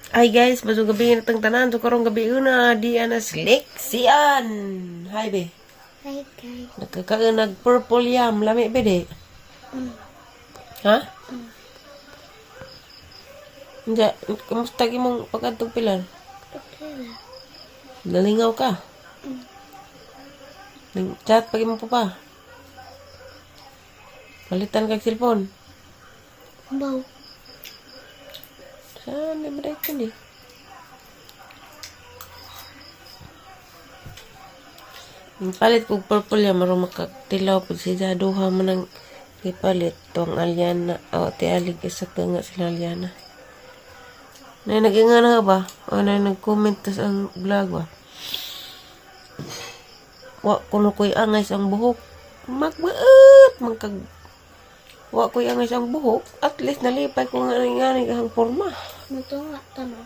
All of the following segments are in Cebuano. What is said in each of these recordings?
Hi guys, masong gabi na tang tanan. So karong gabi una di ana sian. Hi be. Hi guys. Nagkakaon nag purple yam, lami be di. Ha? Hindi, kamusta imong pagkadtog Pilar? Okay lang. Nalingaw ka? Nang chat pag imong papa. Palitan kag cellphone. Bow. Saan na ba ito ni? Ang palit kog purple ya marong makatilaw pud siya duha man ang gipalit tuang Aliana o ti alig isa ka nga sila Aliana. Nay naginga na ka ba? O nay nag-comment tas ang vlog ba? Wa kuno ko'y angay sa ang buhok. Magbaat magkag Wa ko'y angay sa ang buhok. At least nalipay ko nga nga ang forma. Mutunga tama.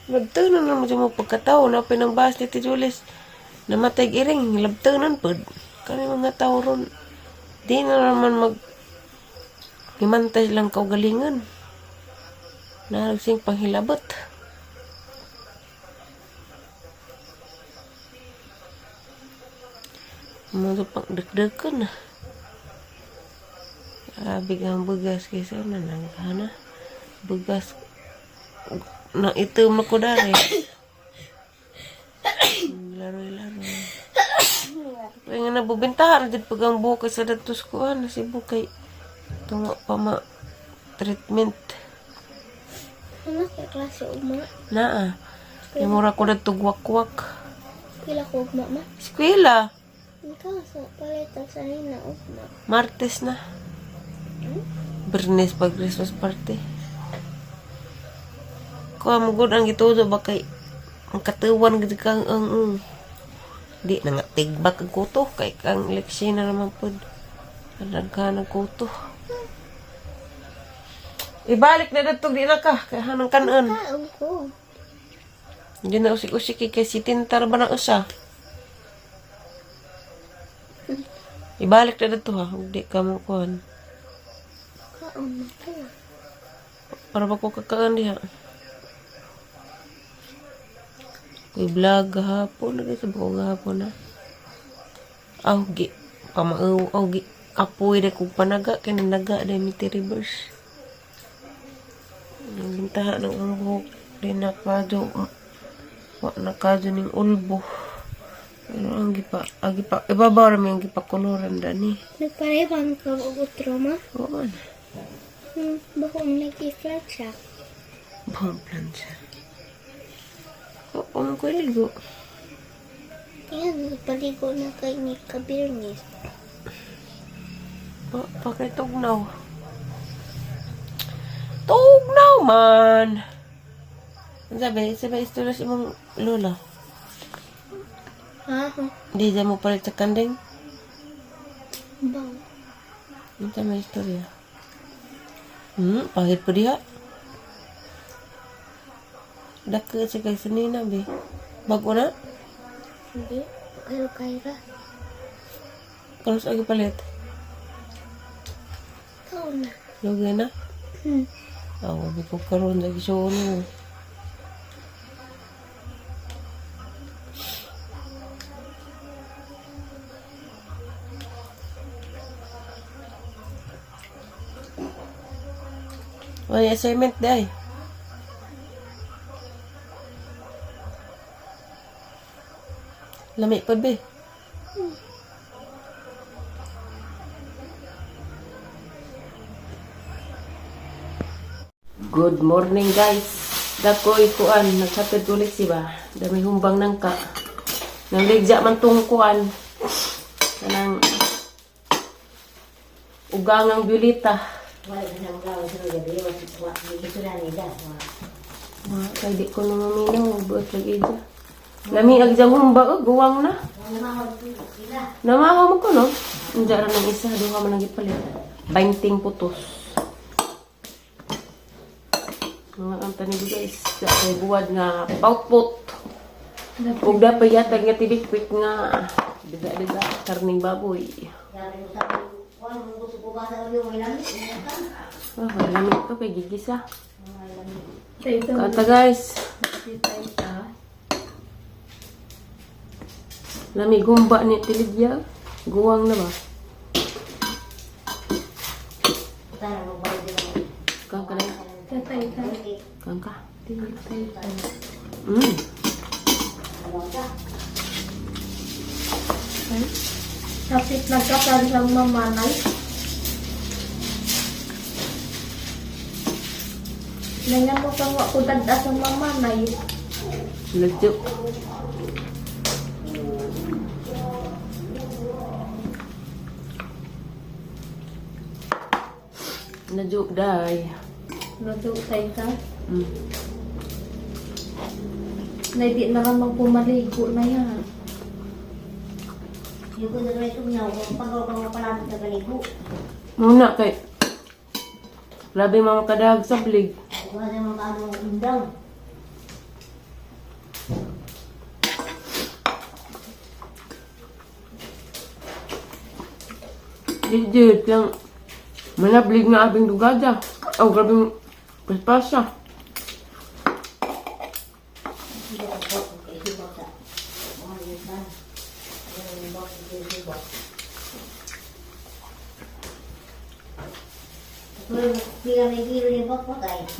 Nagtunan naman siya mo pagkatao na pinangbas ni Tito Julius. Namatay iring, labtunan pod. Kani mga tao ron. Di na naman mag himantay lang kaugalingan. Naragsing panghilabot. Mga pang dagdagan na. Grabe ang bugas kaysa na nanghana. Bugas na itom na ko dari. Laro-laro. Kaya nga nabubintahan dyan pag ang buhok sa datos ko ah, nasibo kay tungo pa ma treatment. Ano kay klase ugma? Naa. Kaya mura ko na tugwak-wak. Pila ko ugma ma? Eskwela. Ikaw sa palit ang sanay na ugma. Martes na. Bernes pag Christmas party. Kuha mo gud ang gitudo ba kay ang katuwan gid kang ang Di na nga tigbak ang kuto kay kang leksyon na naman pud. Nagka ng kuto. Ibalik na datog di na ka kay hanang kanon. Kaon ko. Hindi na usik-usik kay si tintar ba ng usa. Ibalik na dato ha, hindi ka mo kuhan. Kaon na ko. Para ba ko kakaan diha? Kuy vlog gahapon, lagi sa ko gahapon na. Aw gi pamaaw aw gi kapoy na kong panaga kay nanaga dahil mi reverse. Naglintaha ng ang buhok di na kadyo wa na kadyo ning ulbo. Pero ang gipa, ang gipa, ibabaw ra mi ang gipakuluran dani. Nagpareban ka og utro ma? Oo man. Bako ang nag-flat siya. Buong plancha. Oo, man ko iligo. Yan, paligo na kay ni Kabirnis. Pa, pa kay tugnaw. Tugnaw man! Ang sabi, sabi, istulas imong lola. Ha? Hindi dyan mo palit sa kanding. Baw. Ang sabi, istorya. Pahit po diha. Dako siya kay sanina, be. Bago na? Hindi. Pero kay ra. Karos agi palit. Kaon na. Lugay na. Aw, abi ko karon lagi siya ano. May assignment day. Lami pod be. Good morning guys. Dakoy kuan nagsapid ulit si ba. Dami humbang nangka. Nangligja man tong kuan. Kanang ugangang violeta. Wa kay di ko na maminaw buot lagi dya. Lami ag jang humba og guwang na. Namahaw mo ko no. Unja ra nang isa duha man ang gipalit. 20 putos. Mga ang tanig guys, sa kay buwad nga pautput. Ug dapat yatag nga tibik-kwik nga diga-diga karning baboy. Oh, lamig to kay gigisa. Kanta, guys. Lami gumba ni Tilidya. Guwang na ba? Kang ka na. Tatay ka. Kang ka. Tatay ka. Kapit nagkatan sa mamanay. Nangan mo kang wa ko dagda sa mamanay. Ladyo. Ladyo, day. Nadutay ka. Na di na ka magpumaligo na yan. Muna kay grabe mga kadag sa blig. Legit lang. Manablig na abing dugada. Oh, grabe paspasa.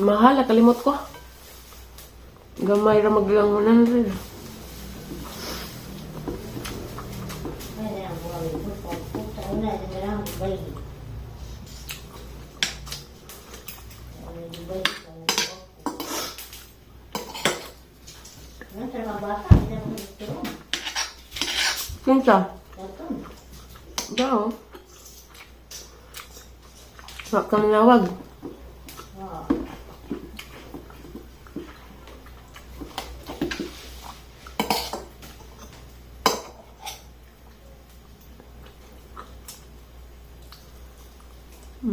Mahal, kalimot ko. Gamay ra maglang 100. Kinsa? Dao. Wa ka manawag.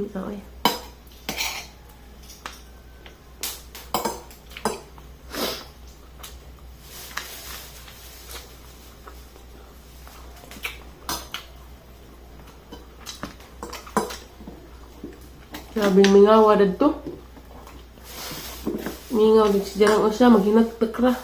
Okay. Grabing mingawa dadto. Mingaw dito si Jarang Usa, maghinagtak ra.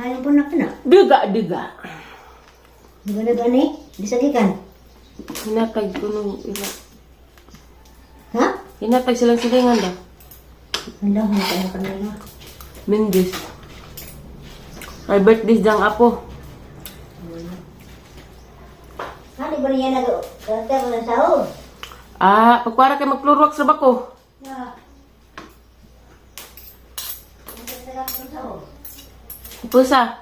Hayo po na ka na. Diga, diga. Di ba na gani? Di sagikan. Hinatag ko nung ila. Ha? Hinatag silang silingan daw. Wala, hindi ka na. Mendis. Ay, birthday diyang apo. Ano ba niya nag-karakter ng sahog? Ah, pagpara kay magplurwak sa bako. Na. Pusa.